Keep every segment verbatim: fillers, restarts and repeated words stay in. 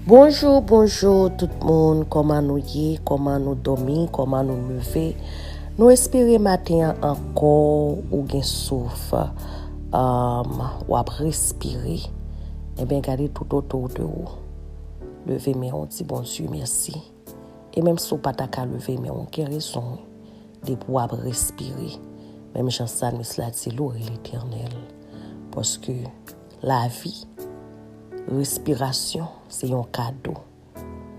Bonjou, bonjou tout moun, kòman nou ye, kòman nou dòmi, kòman nou leve? Nou espere maten an ankò ou gen souf, um, w ap respire. Ebyen, gade tout otou de ou. Leve men w, di Bondye mèsi. E menm si w pa ta ka leve men w, gen rezon wi. Depi w ap respire, menm jan salmis la di, louwe Letènèl. Paske lavi, respirasyon, se yon kado.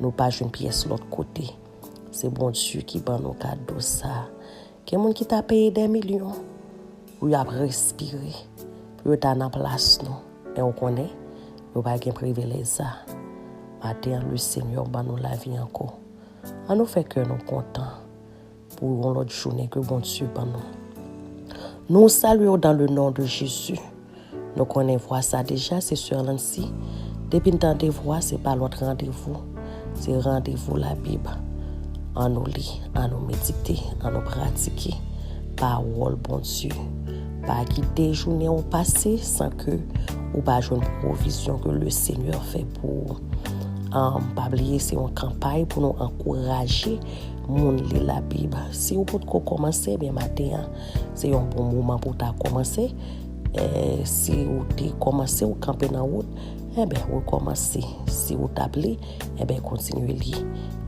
Nou pa jwenn pyès lòt kote. Se Bondye ki ban nou kado sa. Gen moun ki ta peye dè milyon pou y ap respire, pou yo ta nan plas nou. Men ou konnen, yo pa gen privilèj sa. Maten an, Lesenyè ban nou lavi ankò. Ann nou fè kè nou kontan pou yon lòt jounen ke Bondye ban nou. Nou salye w dans le nom de Jésus. Nou konnen vwa sa deja, se Sè Lancy. Depi n tande vwa, se pa lòt randevou. Se randevou Labib. Ann nou li, ann nou medite, ann nou pratike pawòl Bondye. Pa kite jounen w pase san ke ou pa jwenn pwovizyon ke Lesenyè fè pou ou. Um, pa bliye, se yon kanpay pou nou ankouraje moun li Labib. Si ou potko kòmanse, ebyen maten an, se yon bon moman pou w ta kòmanse. E, si ou te kòmanse, ou kanpe nan wout, ebyen, rekòmanse. Si ou t ap li, ebyen, kontinye li.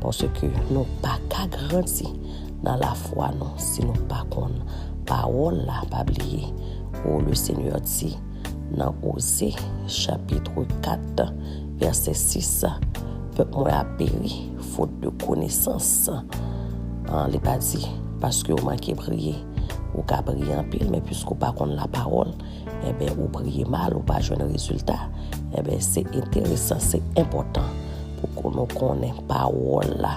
Paske nou pa ka grandi nan lafwa nou si nou pa konn pawòl la, pa bliye. O, Lesenyè di, nan Oze, chapit kat, vèsè sis, pèp mwen ap peri fot de konesans. An, li pa di, paske w manke priye, ou ka priye anpil, men piske w pa konn lapawòl, enben, ou priye mal, ou pa jwenn rezilta. Enben, se enteresan, se enpòtan pou ke nou konnen pawòl la.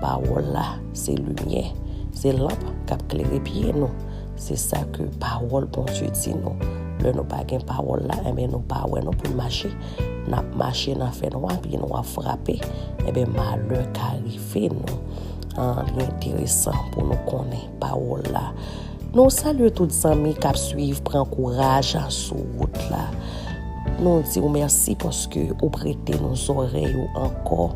Pawòl la, se limyè, se lanp k ap klere pye nou. Se sa ke pawòl Bondye di nou. Lè nou pa gen pawòl la, enben, nou pa wè non pou n mache. N ap mache nan fènwa, pye nou ap frape, enben, malè ka rive nou. An, li enteresan pou nou konnen pawòl la. Nou salye tout zanmi k ap swiv, pran kouraj sou wout la. Nou di w mèsi paske ou prete nou zòrèy ou ankò.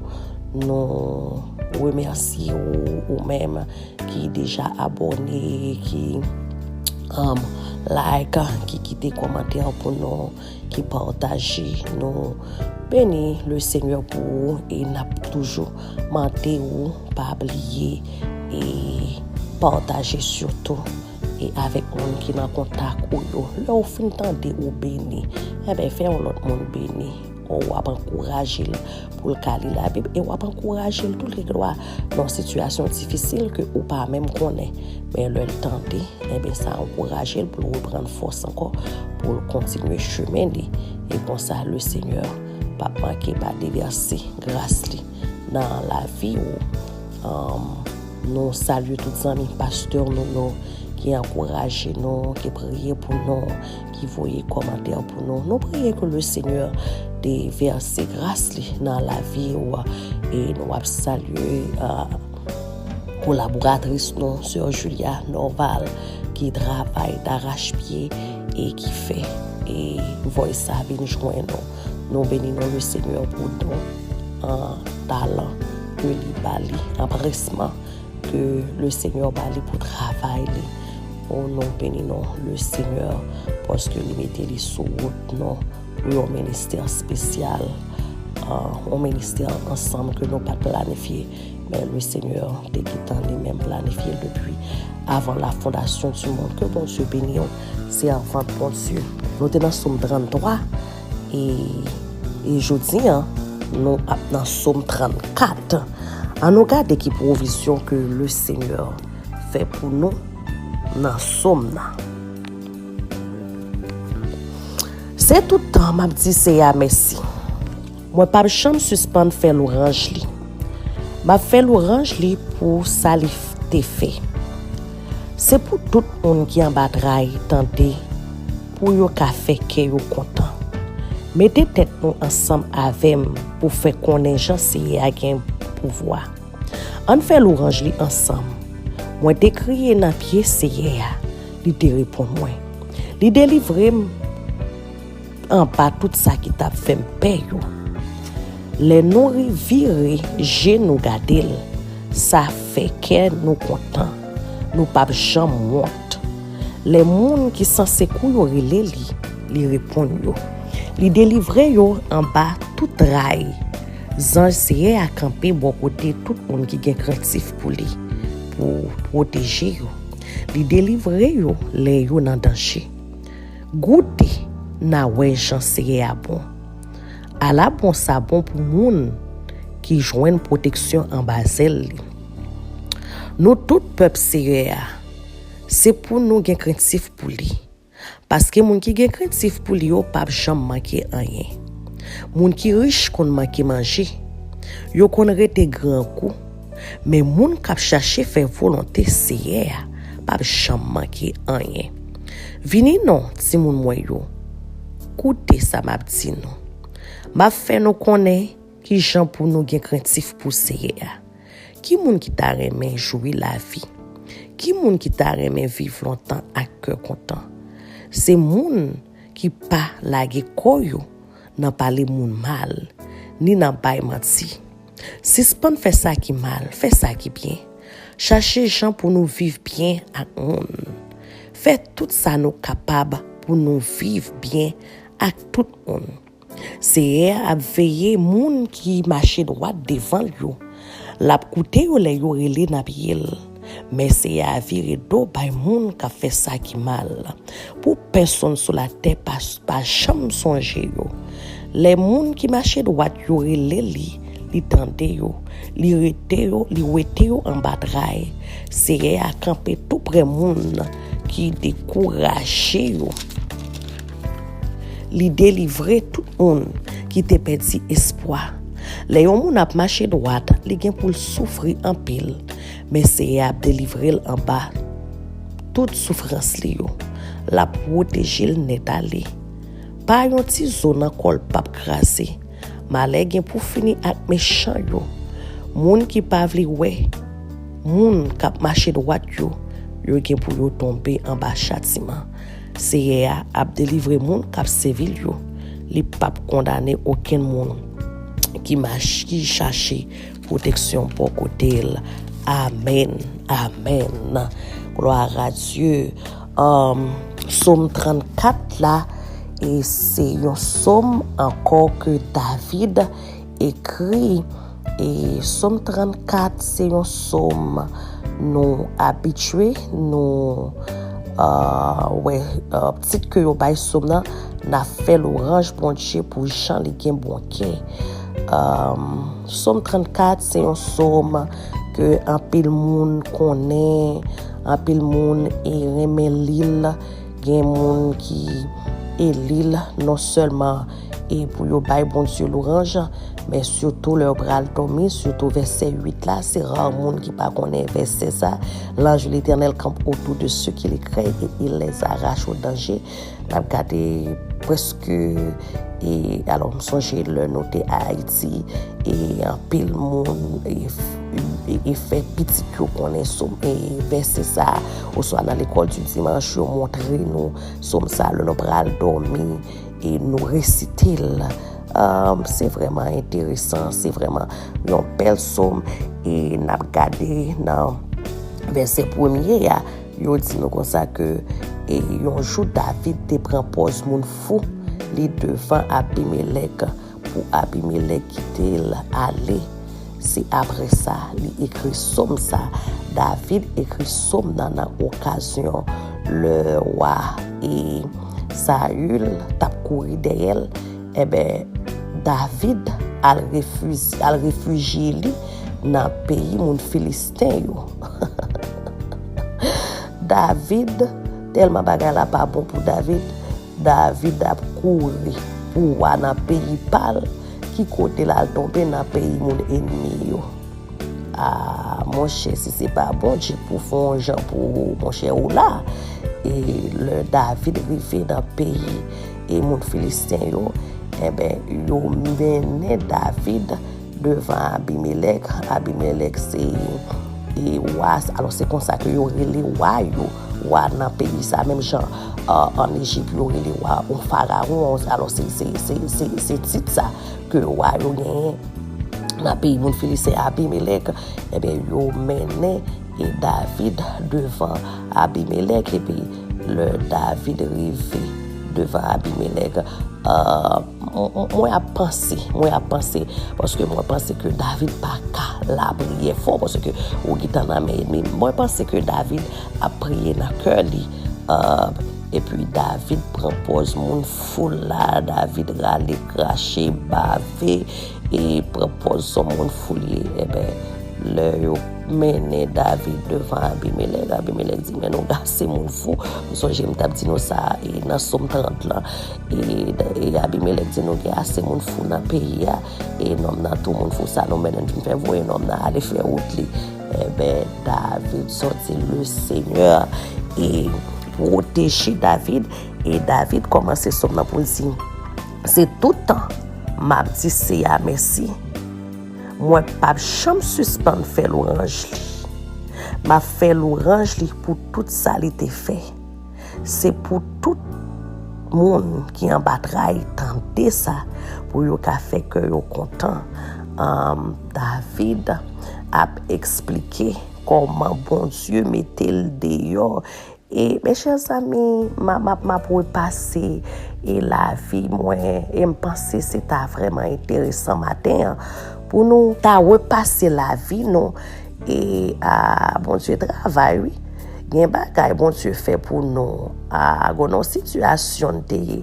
Nou remèsye ou, ou menm ki deja abòne, ki, um, like, ki kite kòmantè pou nou, ki pataje. Nou beni Lesenyè pou ou e n ap toujou mande ou pa bliye e pataje sitou e avèk moun ki nan kontak ou yo. Lè w fin tande ou beni, enben, fè yon lòt moun beni. O, w ap ankouraje l pou l ka li Labib e w ap ankouraje l tou lè l nan yon sitiyasyon difisil ke ou pa menm konnen. Men lè l tande, enben, sa ankouraje l pou l reprann fòs ankò, pou l kontinye chemen li. E konsa, Lesenyè p ap manke pa devèse gras li nan lavi w. Anm, nou salye tout zanmi pastè nou yo ki ankouraje nou, ki priye pou nou, ki voye kòmantè pou nou. Nou priye ke Lesenyè devèse gras li nan lavi w. E nou ap salye, ah, kolaboratris nou, Sè Julia Norval, ki travay darachpye e ki fè e voice sa vin jwenn nou. Nou beni non Lesenyè pou don, an, talan ke li ba li, anpresman ke Lesenyè ba li pou travay li. O, nou beni non Lesenyè paske li mete li sou wout nou pou yon ministè espesyal, an, yon ministè ansanm ke nou pa t planifye, men Lesenyè te gentan li menm planifye l depi avan la fondasyon di mond. Ke Bondye beni w, sèvant Bondye. Nou te nan Sòm tranntwa, e, e jodi a, nou ap nan Sòm trannkat. Ann nou gade ki pwovizyon ke Lesenyè fè pou nou nan Sòm nan. Se tout tan m ap di Seyè a mèsi. Mwen p ap janm sispann fè lwanj li. M ap fè lwanj li pou sa li f-, te fè. Se pou tout moun ki anba tray tande, pou yo ka fè kè yo kontan. Mete tèt nou ansanm avè m pou fè konnen jan Seyè a gen pouvwa. Ann fè lwanj li ansanm. Mwen te kriye nan pye Seyè a, li te reponn mwen. Li delivre m anba tout sa ki t ap fè m pè yo. Lè nou ri vire je nou gade l, sa fè kè nou kontan. Nou p ap janm wont. Lè moun ki san sekou yo rele li, li reponn yo. Li delivre yo anba tout tray. Zanj Seyè a kanpe bò kote tout moun ki gen krentif pou li, pou pwoteje yo. Li delivre yo lè yo nan danje. Goute, n a wè jan Seyè a bon. Ala bon sa bon pou moun ki jwenn pwoteksyon anba zèl li. Nou tout pèp Seyè a, se pou nou gen krentif pou li. Paske moun ki gen krentif pou li yo p ap janm manke anyen. Moun ki rich konn manke manje. Yo konn rete grangou. Men moun k ap chache fè volonte Seyè a p ap janm manke anyen. Vini non, timoun mwen yo, koute sa m ap di nou. M ap fè nou konnen ki jan pou nou gen krentif pou Seyè a. Ki moun ki ta renmen jwi lavi? Ki moun ki ta renmen viv lontan ak kè kontan? Se moun ki pa lage kò yo nan pale moun mal, ni nan bay manti. Sispann fè sa ki mal, fè sa ki byen. Chache jan pou nou viv byen ak moun. Fè tout sa nou kapab pou nou viv byen ak tout moun. Seyè a ap veye moun ki mache dwat devan l yo. L ap koute yo lè yo rele nan pye l. Men Seyè a vire do bay moun k ap fè sa ki mal. Pou pèsonn sou latè pa, pa janm sonje yo. Lè moun ki mache dwat yo rele li, li tande yo. Li rete yo, li wete yo anba tray. Seyè a kanpe toupre moun ki dekouraje yo. Li delivre tout moun ki te pèdi espwa. Lè yon moun ap mache dwat, li gen pou l soufri anpil, men Seyè a ap delivre l anba tout soufrans li yo. L ap pwoteje l nèt ale. Pa yon ti zo nan kò l p ap kraze. Malè gen pou fini ak mechan yo. Moun ki pa vle wè moun k ap mache dwat yo, yo gen pou yo tonbe anba chatiman. Seyè a ap delivre moun k ap sèvi l yo. Li p ap kondane okenn moun ki mach-, ki chache pwoteksyon bò kote l. Amèn. Amèn. Gloire à Dieu. Um, Sòm trannkat la, e se yon sòm ankò ke David ekri. E Sòm trannkat, se yon sòm nou abitye, nou, uh, wè, uh, tit ke yo bay sòm nan, n ap fè lwanj Bondye pou jan li gen bon kè. Um, Sòm trannkat, se yon sòm ke anpil moun konnen, anpil moun e renmen li l. Gen moun ki e li l non sèlman e pou yo bay Bondye lwanj, men sitou lè yo pral dòmi, sitou vèsè uit la, se ra moun ki pa konnen vèsè sa. L'ange de l'Éternel campe autour de ceux qui le craignent et il les arrache au danger. N ap gade prèske, e, alò, m sonje lè nou te Ayiti, e anpil moun, e, e, e fè pitit yo konnen sòm, e vèsè sa, oswa nan lekòl di dimanch, yo montre nou sòm sa, lè nou pral dòmi, e nou resite l. Um, se vrèman enteresan, se vrèman yon bèl sòm, e n ap gade nan vèsè premye a, yo di nou konsa ke, e yon jou David te pran pòz moun fou, li devan Abimelèk, pou Abimelèk kite l ale. Se apre sa, li ekri sòm sa. David ekri sòm nan nan okazyon lè wa e Sayil t ap kouri dèyè l. Enben, David al refiz-, al refijye li nan peyi moun Filisten yo. David, tèlman bagay la pa bon pou David, David ap kouri pou wa nan peyi pa l, ki kote l al tonbe nan peyi moun ènmi yo. A, monchè, si se pa Bondye pou fè yon jan pou ou, monchè, ou la. E lè David rive nan peyi e moun Filisten yo, enben, yo mennen David devan Abimelèk. Abimelèk se, e, wa, alò se konsa ke yo rele wa yo, wa nan peyi sa, menm jan, euh, ann Ejip, yo rele wa yon farawon, alò se, se, se, se, se tit sa ke wa yo genyen nan peyi moun Filisten, Abimelèk, ebyen, yo mennen e David devan Abimelèk, epi lè David rive devan Abimelèk, euh, m-, m-, mwen ap panse, mwen ap panse, paske mwen panse ke David pa ka lapriyè fò, paske ou gentan nan men ènmi. Mwen panse ke David ap priye nan kè li, euh, epi David pran pòz moun fou la, David rale, krache, bave, e pran pòz yon moun fou li ye. Ebyen, lè yo mennen David devan Abimelèk, Abimelèk di, "Men nou gade se moun fou." M sonje m t ap di nou sa, e nan Sòm trant lan, e, e Abimelèk di, "Nou gen ase moun fou nan peyi a, e nonm nan tou moun fou sa nou mennen vin fè, voye nonm nan ale fè wout li." Ebyen, David sòti, le Seigneur e pwoteje David, e David kòmanse Sòm nan pou l di, "Se tout tan m ap di Seyè a mèsi. Mwen p ap janm sispann fè lwanj li. M ap fè lwanj li pou tout sa li te fè. Se pou tout moun ki anba tray tande sa, pou yo ka fè kè yo kontan." Ahn, David ap eksplike kòman Bondye mete l deyò. E, mes chers amis, m a, m ap, m ap repase, e, lavi mwen, e m panse se ta vrèman enteresan maten an pou nou ta repase lavi nou. E, a, Bondye travay, wi. Gen bagay Bondye fè pou nou. A, gen yon sitiyasyon n te ye.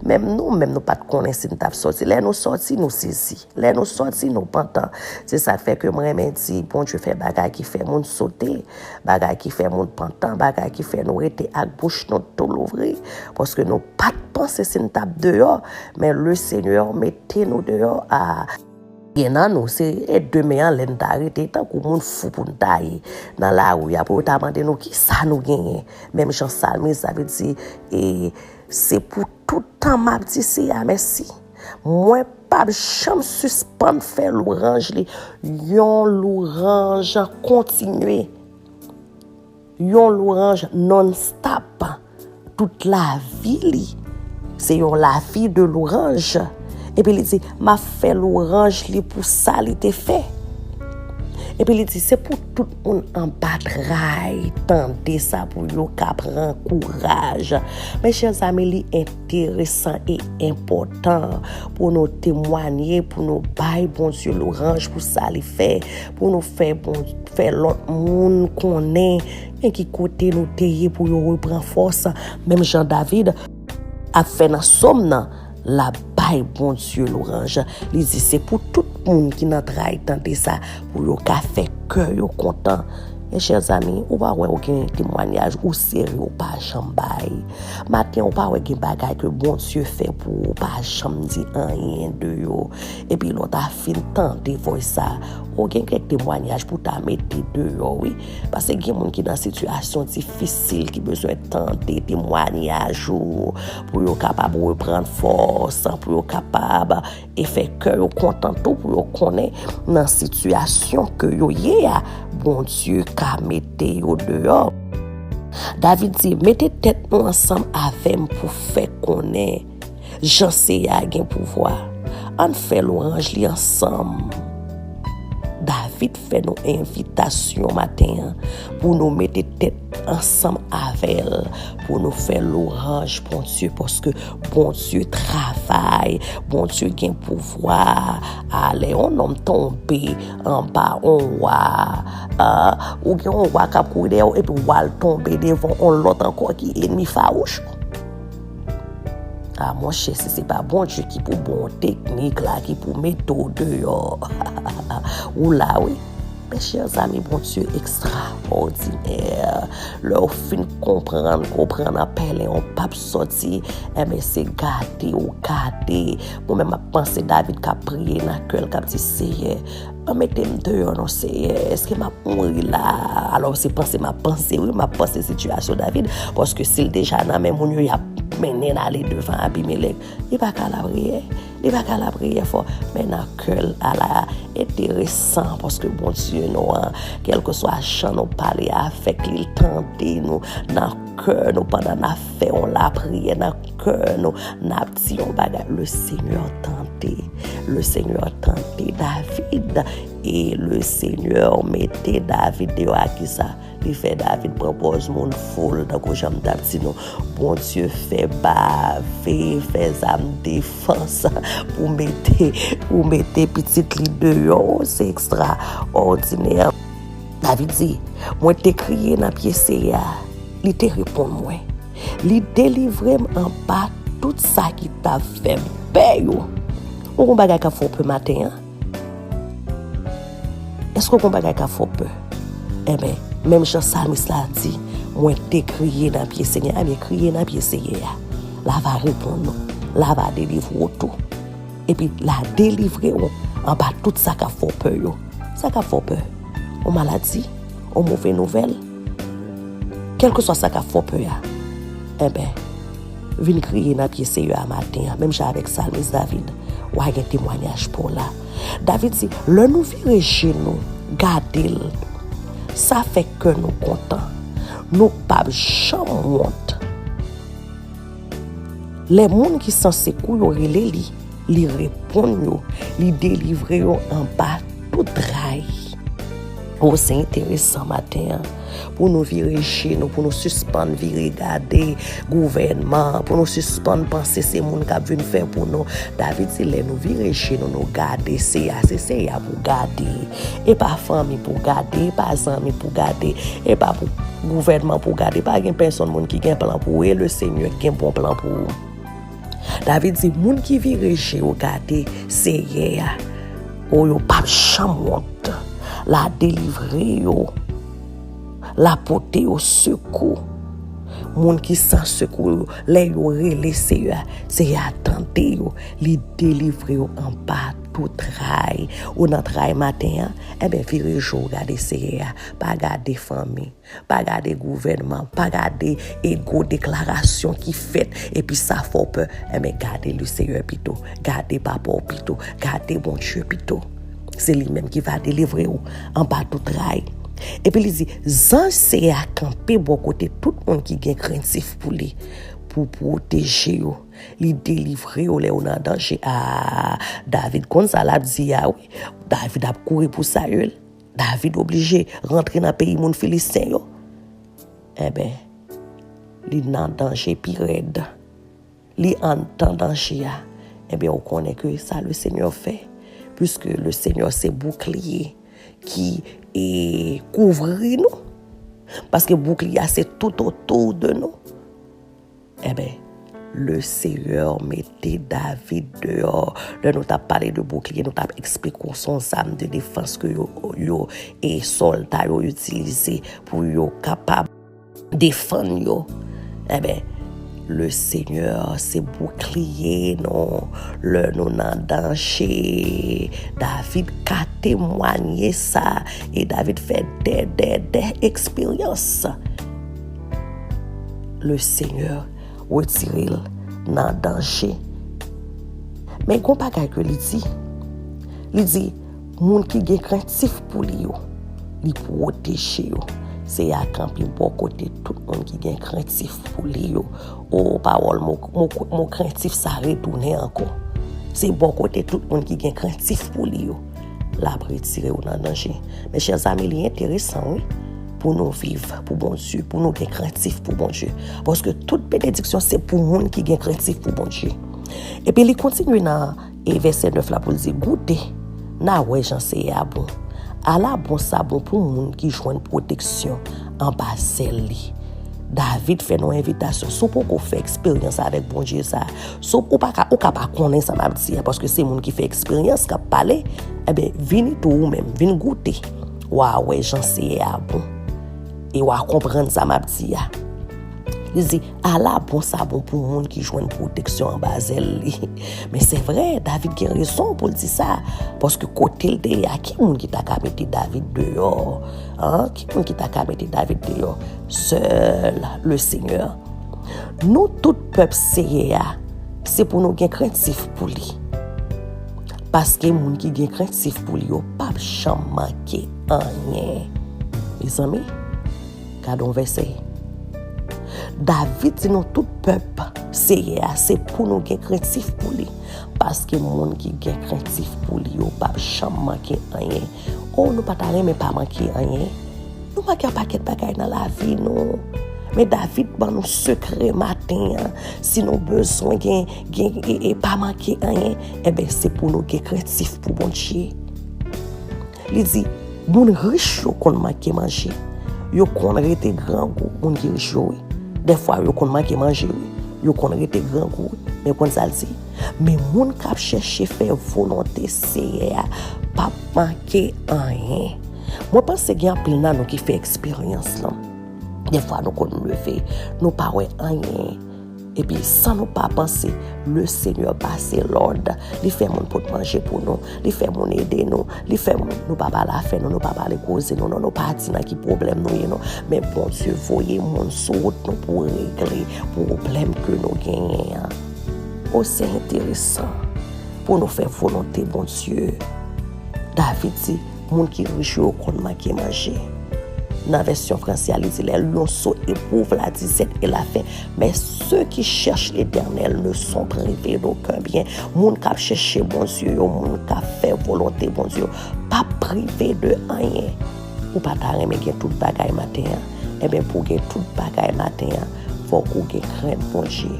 Menm nou, menm nou pa t konnen si n t ap sòti. Lè nou sòti, nou sezi. Lè nou sòti, nou pantan. Se sa k fè ke m renmen di, Bondye fè bagay ki fè moun sote, bagay ki fè moun pantan, bagay ki fè nou rete ak bouch nou tou louvri. Paske nou pa t panse si n t ap deyò, men le Seigneur mete nou deyò a. Gen nan nou, se e demen an, lè n ta rete tankou moun fou pou n ta ye nan lari a, pou yo ta mande nou kisa nou genyen. Menm jan salmis la vle di, e, se pou tout tan m ap di Seyè a mèsi. Mwen p ap janm sispann fè lwanj li. Yon lwanj kontinye. Yon lwanj non-stop. Tout lavi li, se yon lavi de lwanj. Epi li di, "M ap fè lwanj li pou sa li te fè." Epi li di, "Se pou tout moun anba tray tande sa, pou yo ka pran kouraj." Mes chers amis, li enteresan e enpòtan pou nou temwanye, pou nou bay Bondye lwanj pou sa li fè, pou nou fè Bon-, fè lòt moun konnen men ki kote nou te ye, pou yo repran fòs. Menm jan David ap fè nan Sòm nan, l ap bay Bondye lwanj. Li di, "Se pou tout moun ki nan tray tande sa, pou yo ka fè kè yo kontan." Mes chers amis, ou pa wè ou gen temwanyaj ou serye, ou pa janm bay. Maten, ou pa wè gen bagay ke Bondye fè pou ou, ou pa janm di anyen de yo. Epi lè w ta fin tande voice sa, ou gen kèk temwanyaj pou ta mete deyò, wi. Paske gen moun ki nan sitiyasyon difisil, ki bezwen tande temwanyaj ou, pou yo kapab reprann fòs, pou yo kapab e fè kè yo kontan tou, pou yo konnen nan sitiyasyon ke yo ye a, Bondye ka mete yo deyò. David di, "Mete tèt nou ansanm avè m pou fè konnen jan Seyè a gen pouvwa. Ann fè lwanj li ansanm." David fè nou envitasyon maten an pou nou mete tèt ansanm avè l, pou nou fè lwanj Bondye, paske Bondye travay, Bondye gen pouvwa. A, lè yon nonm tonbe anba yon wa, a, ou gen yon wa k ap kouri dèyè w, epi wa l tonbe devan yon lòt ankò ki ènmi fawouch ou. A, monchè, si se pa Bondye ki pou ba w teknik la, ki pou mete w deyò, ou la, wi. Mes chers amis, Bondye ekstraòdinè. Lè w fin konprann, konprann an pèlen, w p ap sòti, enben, se gade w gade. Mwen menm, m ap panse David k ap priye nan kè l, k ap di, "Seyè, pa mete m deyò non, Seyè. Èske m ap mouri la?" Alò, se panse m ap panse, wi, m ap panse sitiyasyon David, paske si l deja nan men moun yo, y ap mennen l ale devan Abimelèk. Li pa ka lapriyè. Li pa ka lapriyè fò, men nan kè l, ala enteresan, paske Bondye nou an, kèlkeswa jan nou pale avèk li, l tande nou nan kè nou pandan n ap fè yon lapriyè, nan kè nou, n ap di yon bagay. Le Seigneur tande, le Seigneur tande David, e le Seigneur mete David deyò. A kisa? Li fè David pran pòz moun fou l, tankou jan m t ap di nou. Bondye fè bave, fè zam defans pou mete, pou mete pitit li deyò. Se ekstraòdinè. David di, mwen te kriye nan pye Seyè a, li te reponn mwen. Li delivre m anba tout sa ki t ap fè m pè yo. Ou gon bagay k ap fè w pè maten an? Èske w gon bagay k ap fè w pè? Enben, menm jan salmis la di, mwen te kriye nan pye Senyè a, ebyen, kriye nan pye Seyè a. L a va reponn ou. L a va delivre w tou. Epi, l a delivre w anba tout sa k ap fè w pè yo. Sa k ap fè w pè? Yon maladi? Yon move nouvèl? Kèlkeswa sa k ap fè w pè a, enben, vin kriye nan pye Seyè a maten an, menm jan avèk salmis David, w a gen temwayaj pa w la. David di, lè nou vire je nou, gade l, sa fè kè nou kontan. Nou p ap janm wont. Lè moun ki san sekou yo rele li, li reponn yo, li delivre yo anba tout tray. O, se enteresan maten an, pou nou vire je nou, pou nou sispann vire gade gouvènman, pou nou sispann panse se moun k ap vin fè pou nou. David di, lè nou vire je nou, nou gade Seyè a, se Seyè a pou gade. E pa fanmi pou gade, e pa zanmi pou gade, e pa pou gouvènman pou gade. Pa gen pèsonn moun ki gen plan pou ou, e le Senyè gen bon plan pou ou. David di, moun ki vire je yo gade Seyè a, o, yo p ap janm wont. L a delivre yo. L a pote yo sekou. Moun ki san sekou yo, lè yo rele Seyè a, Seyè a tande yo. Li delivre yo anba tout tray. Ou nan tray maten an, enben, vire je w gade Seyè a. Pa gade fanmi. Pa gade gouvènman, pa gade e gwo deklarasyon ki fèt, epi sa fè w pè. Enben, gade le Seyè pito, gade papa w pito, gade Bondye pito. Se li menm ki va delivre w anba tout tray. Epi li di, zanj Seyè a kanpe bò kote tout moun ki gen krentif pou li, pou pwoteje yo. Li delivre yo lè yo nan danje. A, David konn sa l ap di a, wi. David ap kouri pou Sayil. David oblije rantre nan peyi moun Filisten yo. Enben, li nan danje pi rèd. Li anndan danje a. Enben, ou konnen ke sa le Senyè fè. Puiske le Senyè se boukliye ki, e, kouvri nou. Paske boukliye a se tout otou de nou. Enben, le Seyè mete David deyò. Lè nou t ap pale de boukliye, nou t ap eksplike w se yon zam de defans ke yo, yo, e sòlda yo itilize pou yo kapab defann yo. Enben, le Seyè se boukliye nou lè nou nan danje. David ka temwanye sa, e David fè de, de, de eksperyans. Le Seyè retire l nan danje. Men gon bagay ke li di. Li di, moun ki gen krentif pou li yo, li pwoteje yo. Seyè a kanpe bò kote tout moun ki gen krentif pou li yo. O, pawòl mo, mo, mo krentif sa retounen ankò. Se bò kote tout moun ki gen krentif pou li yo. L ap retire w nan danje. Mes chers amis, li enteresan, wi, pou nou viv pou Bondye, pou nou gen krentif pou Bondye. Paske tout benediksyon se pou moun ki gen krentif pou Bondye. Epi li kontinye nan, e, vèsè nèf la pou l di, goute, n a wè jan Seyè a bon. Ala bon sa bon pou moun ki jwenn pwoteksyon anba zèl li. David fè nou envitasyon. Si w poko fè eksperyans avèk Bondye sa, si w pa ka, ou ka pa konnen sa m ap di a, paske se moun ki fè eksperyans k ap pale, enben, vini tou ou menm, vin goute. W a wè jan Seyè a bon. E w a konprann sa m ap di a. Li di, ala bon sa bon pou moun ki jwenn pwoteksyon anba zèl li. Men se vre, David gen rezon pou l di sa. Paske kote l te ye a, ki moun ki ta ka mete David deyò? An, ki moun ki ta ka mete David deyò? Sèl le Seyè. Nou tout pèp Seyè a, se pou nou gen krentif pou li. Paske moun ki gen krentif pou li yo p ap janm manke anyen. Mezanmi, gade yon vèsè. David di nou tout pèp Seyè a, se pou nou gen krentif pou li. Paske moun ki gen krentif pou li yo p ap janm manke anyen. O, nou pa ta renmen pa manke anyen? Nou manke yon pakèt bagay nan lavi nou. Men David ban nou sekrè maten an. Si nou bezwen gen, gen e, e pa manke anyen, enben se pou nou gen krentif pou Bondye. Li di, moun rich yo konn manke manje. Yo konn rete grangou, moun ki rich yo, wi. Dèfwa, yo konn manke manje, wi. Yo konn rete grangou, wi. Men konn sa l di? Men moun k ap chèche fè volonte Seyè a p ap manke anyen. Mwen panse gen anpil nan nou ki fè eksperyans lan. Dèfwa, nou konn leve, nou pa wè anyen. Epi, san nou pa panse, le Senyè pase lòd. Li fè moun pot manje pou nou. Li fè moun ede nou. Li fè moun, nou pa pale afè nou, nou pa pale koze nou, non, nou pa di nan ki pwoblèm nou ye, non. Men Bondye voye moun sou wout nou pou regle pwoblèm ke nou genyen an. O, se enteresan pou nou fè volonte Bondye. David di, moun ki rich yo konn manke manje. Nan vèsyon franse a, li di, les lionceaux éprouvent la disette et la faim, mais ceux qui cherchent l'Éternel ne sont privés d'aucun bien. Moun k ap chèche Bondye yo, moun k ap fè volonte Bondye yo, p ap prive de anyen. Ou pa ta renmen gen tout bagay maten an? Enben, pou w gen tout bagay maten an, fòk ou gen krent Bondye.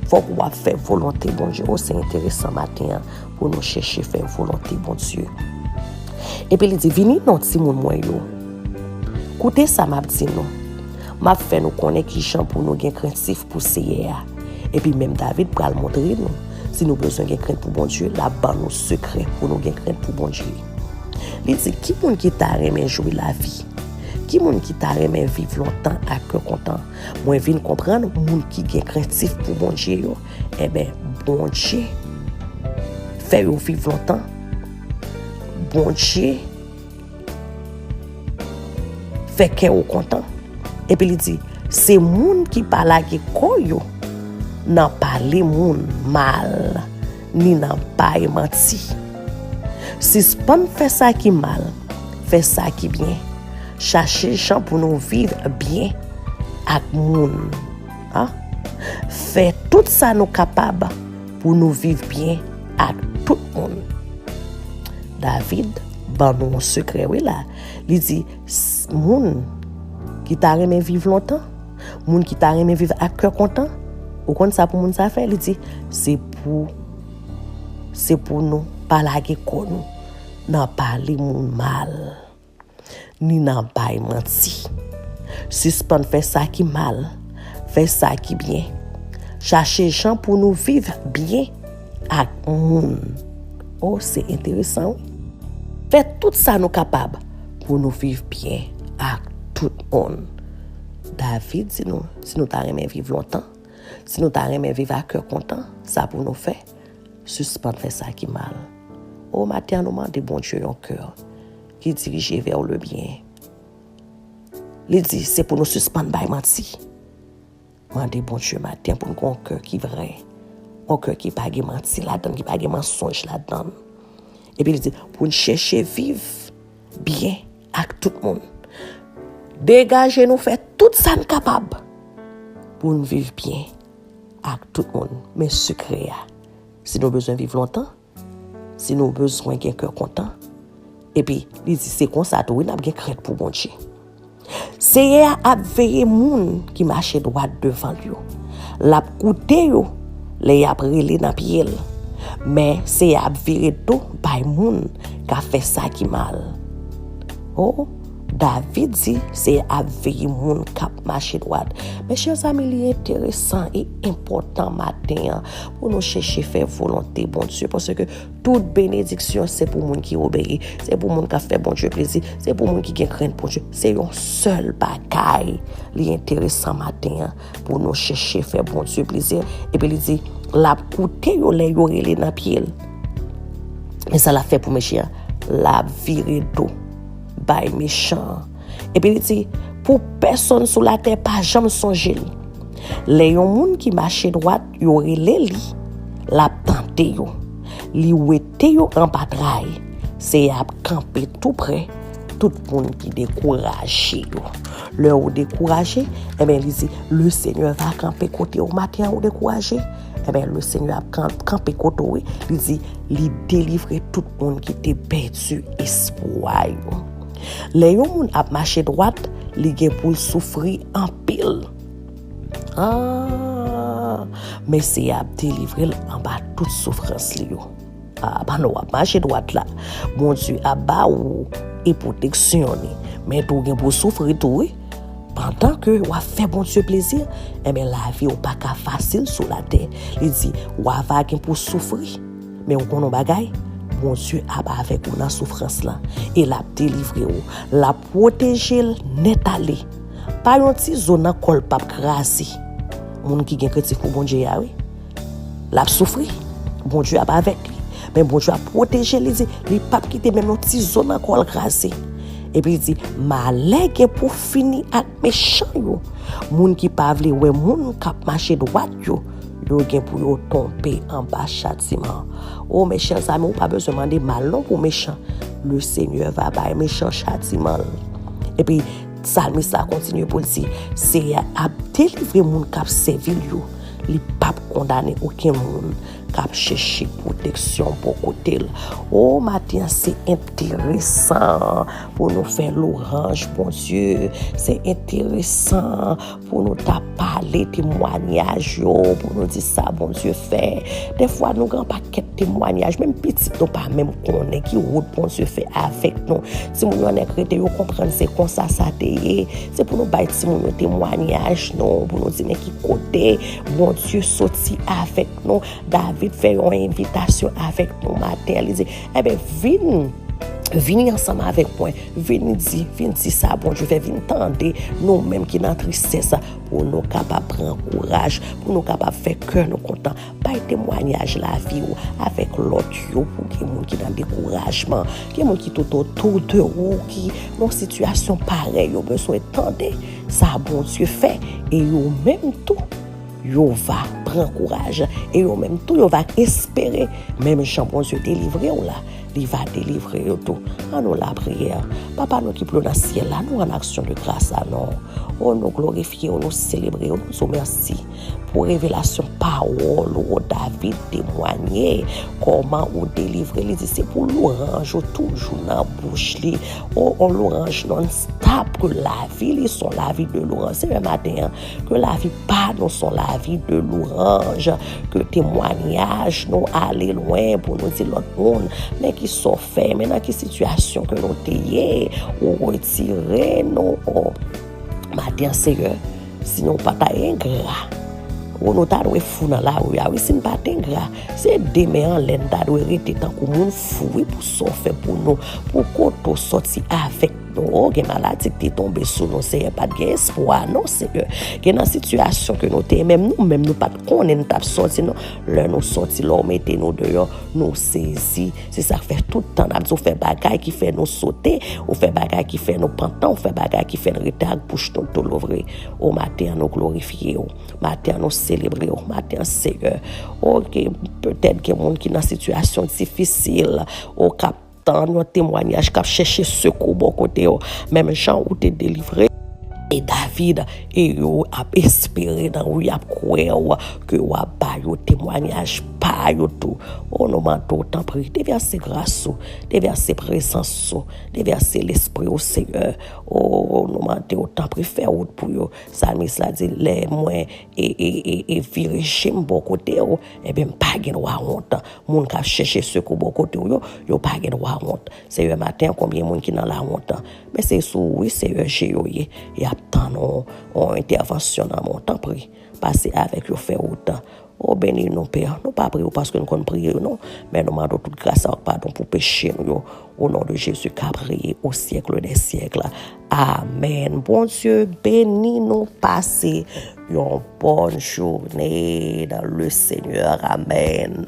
Fòk w ap fè volonte Bondye. O, se enteresan maten an pou nou chèche fè volonte Bondye. Epi li di, vini non, timoun mwen yo. Koute sa m ap di nou. M ap fè nou konnen ki jan pou nou gen krentif pou Seyè a. Epi menm David pral montre nou, si nou bezwen gen krent pou Bondye, l ap ban nou sekrè pou nou gen krent pou Bondye. Li di, ki moun ki ta renmen jwi lavi? Ki moun ki ta renmen viv lontan ak kè kontan? Mwen vin konprann, moun ki gen krentif pou Bondye yo, enben, Bondye fè yo viv lontan. Bondye fè kè w kontan. Epi li di, se moun ki pa lage kò yo nan pale moun mal, ni nan bay manti. Sispann fè sa ki mal, fè sa ki byen. Chache jan pou nou viv byen ak moun. A? Fè tout sa nou kapab pou nou viv byen ak tout moun. David ban nou yon sekrè, wi la. Li di, s-, moun ki ta renmen viv lontan, moun ki ta renmen viv ak kè kontan, ou konn sa pou moun sa fè? Li di, se pou, se pou nou pa lage kò nou nan pale moun mal, ni nan bay manti. Sispann fè sa ki mal, fè sa ki byen. Chache jan pou nou viv byen ak moun. O, se enteresan, wi. Fè tout sa nou kapab pou nou viv byen ak tout moun. David di nou, si nou ta renmen viv lontan, si nou ta renmen viv ak kè kontan, sa pou nou fè, sispann fè sa ki mal. O, maten an, nou mande Bondye yon kè ki dirije vè le byen. Li di, se pou nou sispann bay manti. Mande Bondye maten pou n gen yon kè ki vrè, yon kè ki pa gen manti ladan l, ki pa gen mansonj ladan l. Epi li di, pou n chèche viv byen ak tout moun. Degaje nou fè tout sa n kapab pou n viv byen ak tout moun. Men sekrè a, si nou bezwen viv lontan, si nou bezwen gen kè kontan, epi li di se konsa tou, wi, n ap gen krent pou Bondye. Seyè a ap veye moun ki mache dwat devan l yo. L ap koute yo lè y ap rele nan pye l. Men Seyè a ap vire do bay moun k ap fè sa ki mal. O, David di, Seyè a ap veye moun k ap mache dwat. Mechè zanmi, li enteresan e enpòtan maten an pou nou chèche fè volonte Bondye, paske tout benediksyon se pou moun ki obeyi, se pou moun k ap fè Bondye plezi, se pou moun ki gen krent Bondye. Se yon sèl bagay li enteresan maten an pou nou chèche fè Bondye plezi. Epi li di, l ap koute yo lè yo rele nan pye l. Men sa l ap fè pou mechan an? L ap vire do bay mechan an. Epi li di, pou pèsonn sou latè pa janm sonje l. Lè yon moun ki mache dwat, yo rele li, l ap tande yo. Li wete yo anba tray. Seyè a ap kanpe tou prè tout moun ki dekouraje yo. Lè ou dekouraje, ebyen, li di, le Seigneur va kanpe kote ou. Maten an, ou dekouraje, ebyen, le Seigneur ap kan- kanpe kote ou, wi. Li di, li delivre tout moun ki te pèdi espwa yo. Lè yon moun ap mache dwat, li gen pou l soufri anpil. Ah, men Seyè a ap delivre l anba tout soufrans li yo. Ah, pandan w ap mache dwat la, Bondye ap ba ou e pwoteksyon li. Men tou, gen pou w soufri tou, wi. Pandan ke w ap fè Bondye plezi, enben, lavi w pa ka fasil sou latè. Li di, w a va gen pou w soufri. Men ou konn yon bagay? Bondye ap avèk ou nan soufrans lan. E l ap delivre w. L ap pwoteje l nèt ale. Pa yon ti zo nan kò l p ap kraze. Moun ki gen krentif pou Bondye a, wi. L ap soufri. Bondye ap avèk li. Men Bondye ap pwoteje li, di, li p ap kite menm yon ti zo nan kò l kraze. Epi li di, malè gen pou fini ak mechan yo. Moun ki pa vle wè moun k ap mache dwat yo, yo gen pou yo tonbe anba chatiman. O, mes chers amis, ou pa bezwen mande mal non pou mechan. Le Seigneur va bay mechan chatiman l. Epi, salmis la kontinye pou l di, Seyè ap delivre moun k ap sèvi l yo. Li p ap kondane okenn moun k ap chèche pwoteksyon bò kote l. O, maten an, se enteresan pou nou fè lwanj Bondye. Se enteresan pou nou ta pale temwayaj yo, pou nou di sa Bondye fè. Dèfwa, nou gen yon pakèt temwayaj, menm pitit nou pa menm konnen ki wout Bondye fè avèk nou. Timoun yo annik rete, yo konprann se konsa sa te ye. Se pou nou bay timoun yo temwayaj nou, pou nou di men ki kote Bondye soti avèk nou. David fè yon envitasyon avèk nou maten an. Li di, enben, vin, vini ansanm avèk mwen. Vin di, vin di sa Bondye fè. Vin tande nou menm ki nan tristès, pou nou kapab pran kouraj, pou nou kapab fè kè nou kontan. Bay temwayaj lavi w avèk lòt yo, pou gen moun ki nan dekourajman, gen moun ki tout otou de ou, ki nan sitiyasyon parèy, yo bezwen tande sa Bondye fè. E yo menm tou, yo va pran kouraj. E yo menm tou, yo va espere. Menm jan Bondye delivre w la, li va delivre yo tou. An nou lapriyè. Papa nou ki pi wo nan syèl la, nou rann aksyon de gras la non. O, nou glorifye w, nou selebre w, nou di w mèsi pou revelasyon pawòl ou. O, David temwanye kòman ou delivre li, di se pou lwanj ou toujou nan bouch li. O, yon lwanj non-stop, ke lavi li se yon lavi de lwanj. Senyè, maten an, ke lavi pa nou se yon lavi de lwanj, ke temwayaj nou ale lwen pou nou di lòt moun, men ki sa w fè, men nan ki sitiyasyon ke nou te ye, ou retire nou. O, maten an, Senyè, si nou pa ta engra, o, nou ta dwe fou nan lari a, wi, si n pa t engra, se demen anlè n ta dwe rete tankou moun fou, wi, pou sa w fè pou nou, pou kote w sòti avèk nou. O, gen maladi ki te tonbe sou nou, Senyè, pa t gen espwa non, Senyè. Gen nan sitiyasyon ke nou te ye, menm nou menm, nou pa t konnen n t ap sòti non. Lè nou sòti, lè w mete nou deyò, nou sezi. Se sa k fè tout tan n ap di w fè bagay ki fè nou sote, ou fè bagay ki fè nou pantan, ou fè bagay ki fè n rete ak bouch nou tou louvri. O, maten an, nou glorifye w. Maten an, nou selebre w. Maten an, Senyè. O, gen, petèt gen moun ki nan sitiyasyon difisil, o, k ap tann yon temwayaj, k ap chèche sekou bò kote w, menm jan ou te delivre e David, e yo ap espere nan ou, y ap kwè w, ke w ap ba yo temwayaj pa yo tou. O, nou mande w, tanpri, devèse gras ou, devèse prezans ou, devèse lespri w, Senyè. O, nou mande w, tanpri, fè wout pou yo. Salmis la di, lè mwen e, e, e, e vire je m bò kote w, ebyen, m pa gen dwa wont. Moun k ap chèche sekou bò kote w yo, yo pa gen dwa wont. Senyè, maten an, konbyen moun ki nan lawont? Men se sou ou, wi, Senyè, je yo ye. Y ap tann yon, yon entèvansyon nan men w. Tanpri, pase avèk yo, fè wout. O, beni nou, Pè. Nou pa priye w paske nou konn priye w non. Men nou mande w tout gras avèk padon pou peche nou yo. Au nom de Jésus, k ap reye au siècle des siècles. Amèn. Bondye beni nou. Pase yon bòn jounen dans le Seigneur. Amèn.